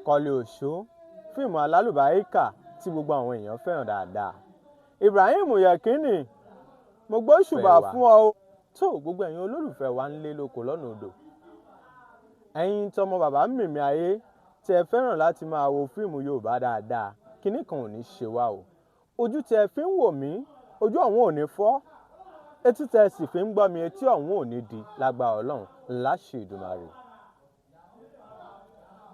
Kọ́lé Oṣó, fíìmù alálùbáríkà tí gbogbo àwọn èèyàn fẹ́ràn dáadáa. Ibrahim Yekini, mo gbóṣùbà fún ọ o. Tó gbogbo ẹ̀yin olólùfẹ́ wa ń lé lóko lọ́nà odò, ẹ̀yin tọmọ bàbá mímí ayé tí ẹ fẹ́ràn láti máa wo fíìmù Yorùbá dáadáa, kinní kan ò ní ṣe wá o. Ojú tí ẹ fi ń wò mí, ojú ọ̀hún ò ní fọ́. Etí tí ẹ sì fi ń gbọ́ mi, etí ọ̀hún ò ní di, lágbára Ọlọ́run, láṣẹ Èdùmàrè.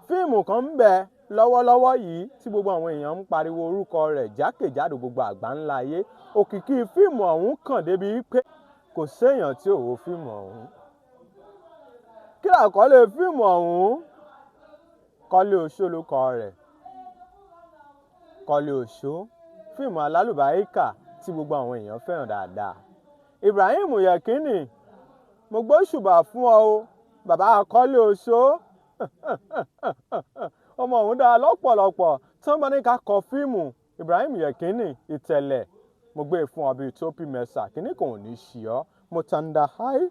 Fíìmù kan ń bẹ lọ́wọ́lọ́wọ́ yìí tí gbogbo àwọn èèyàn ń pariwo orúkọ rẹ̀ jákèjádò gbogbo àgbáńlá ayé. Òkìkí fíìmù ọ̀hún kàn débi pé kò séèyàn tí ò wo fíìmù ọ̀hún. Kí làkọ́lé fíìmù ọ̀hún? Kọ́lé Oṣó lórúkọ rẹ̀. Kọ́lé Oṣó, fíìmù alálùbáríkà tí gbogbo àwọn èèyàn fẹ́ràn dáadáa. Ibrahim Yekini, mo gbóṣùbà fún ọ o, bàbá Kọ́lé Oṣó. Ọmọ ọ̀hún dáa lọ́pọ̀lọpọ̀. Tí wọ́n bá ní ká kọ fíìmù, Ibrahim Yekini ìtẹ̀lẹ̀, mo gbé e fún ọ bíi tópì mẹ́sà, kíní kan ò ní ṣì ọ́, mo tàǹdà háì.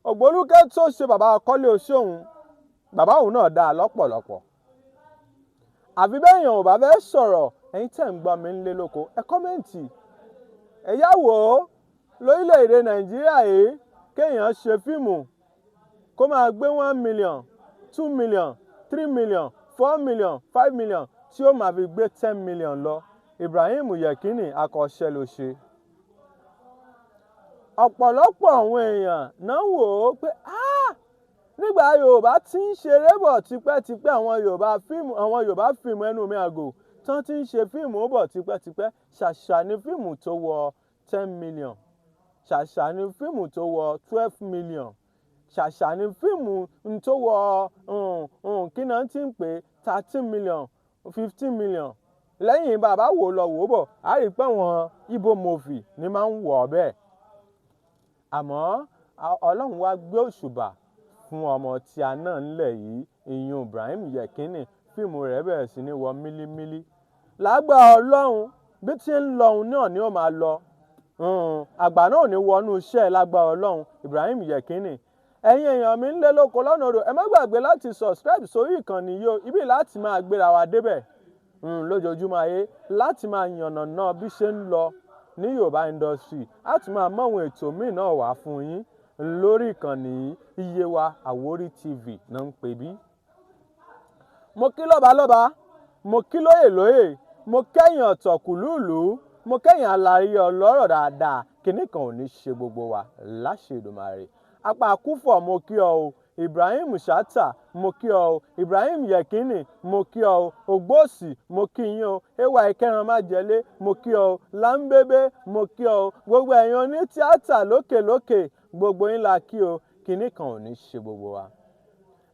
Ògbólúkẹ́ tó ṣe bàbá Kọ́lé Oṣó òun, bàbá òun náà dáa lọ́pọ̀lọpọ̀. Àfi bẹ́ẹ̀yàn ò bá fẹ́ sọ̀rọ̀, ẹ̀yin tẹ̀ ń gbọ́ mi ń lé lóko, ẹ comment. Ẹ yá wò ó, lórílẹ̀‐èdè Nàìjíríà yìí, kéèyàn ṣe fíìmù kó máa gbé 1 million, 2 million, 3 million, 4 million, 5 million, tí ó máa fi gbé 10 million lọ. Ibrahim Yekini, akọ́ṣẹ́ ló ṣe. Ọ̀pọ̀lọpọ̀ àwọn èèyàn náà wò ó pé nígbà Yorùbá tí ń ṣeré bọ̀ tipẹ́tipẹ́, àwọn Yorùbá fíìmù, àwọn Yorùbá fíìmù, ẹnu mi àgò tán tí ń ṣe fíìmù bọ̀ tipẹ́tipẹ́, ṣàṣà ni fíìmù tó wọ 10 million, ṣàṣà ni fíìmù tó wọ 12 million, ṣàṣà ni fíìmù tó wọ kí náà ti ń pè 13 million, 15 million. Lẹ́yìn bàbá wò lọ wò bọ̀, á rí i pé àwọn Igbo movie ni máa ń wọ̀ bẹ́ẹ̀. Àmọ́ Ọlọ́run wá gbé òṣùbà fún ọmọ tí a náà ńlẹ̀ yìí, ìyún Ibrahim Yekini. Fíìmù rẹ̀ bẹ̀rẹ̀ sí ní wọ mílímílí. Lágbára Ọlọ́run, bí tí ń lọ òun náà ni ó máa lọ. Àgbà náà ò ní wọnú iṣẹ́, lágbára Ọlọ́run. Ibrahim Yekini, ẹ̀yin èèyàn mi ń lé lóko lọ́nà odò, ẹ má gbàgbé láti subscribe sórí ìkànnì yìí o. Ibi láti máa gbéra wa débẹ̀ lójoojúmọ́ ayé, láti máa yànnàná bí ṣe ń lọ ní Yorùbá industry, á tún máa mọ àwọn ètò míì náà wá fún yín lórí ìkànnì yìí. Iye wa Àwórí TV náà ń pè bí. Mo kí lọ́balọ́ba, mo kí lóyè lóyè, mo kẹ́yìn ọ̀tọ̀kùlúùlú, mo kẹ́yìn alárí ọlọ́rọ̀ dáadáa. Kinní kan ò ní ṣe gbogbo wa, láṣẹ Èdùmàrè. Apá kúfọ̀, mo kí ọ o. Ibrahim Chatta, mo kí ọ o. Ibrahim Yekini, mo kí ọ o. Ògbóòsì, mo kí yín o. Ewa ìkẹran májẹlé, mo kí ọ o. Láńbébé, mo kí ọ o. Gbogbo ẹ̀yin oní tíátà lókè lókè, gbogbo yín la kí o. Kinní kan ò ní ṣe gbogbo wa.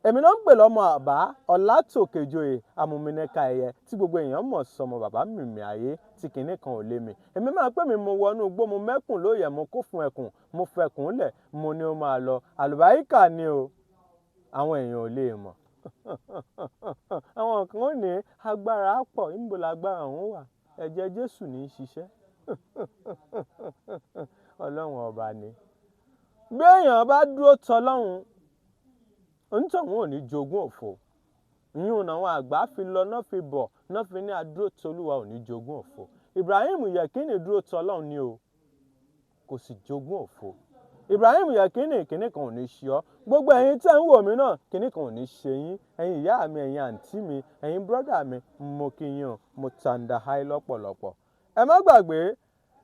Èmi náà ń pè lọ́mọ àbá ọ̀làtòkèjoyè amúminẹ́ka ẹ̀yẹ tí gbogbo èèyàn mọ̀ sọmọ bàbá mímì ayé tí kinní kan ò lé mi. Èmi máa pè mí, mo wọnú igbó, mo mẹ́kùn lóye, mo kó fún ẹkùn, mo fẹkùn lẹ̀, mo ní ó máa lọ. Àlùbáríkà ni o, àwọn èèyàn ò lè mọ̀. Àwọn kan ò ní agbára pọ̀, níbo lágbára òun wà? Ẹ̀jẹ̀ Jésù ní í ṣiṣẹ́. Ọlọ́run ọba ni. Bí èèyàn bá dúró tọlọ́run, onítọ̀hún ò ní jogún òfo. Ìyún àwọn àgbà fi lọ náà fi bọ̀ náà fi ní adúró tolúwa ò ní jogún òfo. Ibrahim Yekini dúró tọlọ́run ni o, kò sì jogún òfo. Ibrahim Yekini, kinní kan ò ní ṣe ọ́. Gbogbo ẹ̀yin tẹ́ ń wò mí náà, kinní kan ò ní ṣe yín. Ẹ̀yin ìyá mi, ẹ̀yin àǹtí mi, ẹ̀yin brọ́dà mi, mo kí yín o, mo tàǹdà háì lọ́pọ̀lọpọ̀. Ẹ má gbàgbé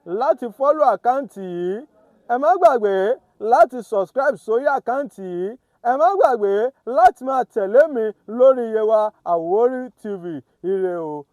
láti follow account yìí, ẹ má gbàgbé láti subscribe sórí account yìí, ẹ má gbàgbé láti máa tẹ̀lé mi lórí Yewa Àwórí TV. Ire o.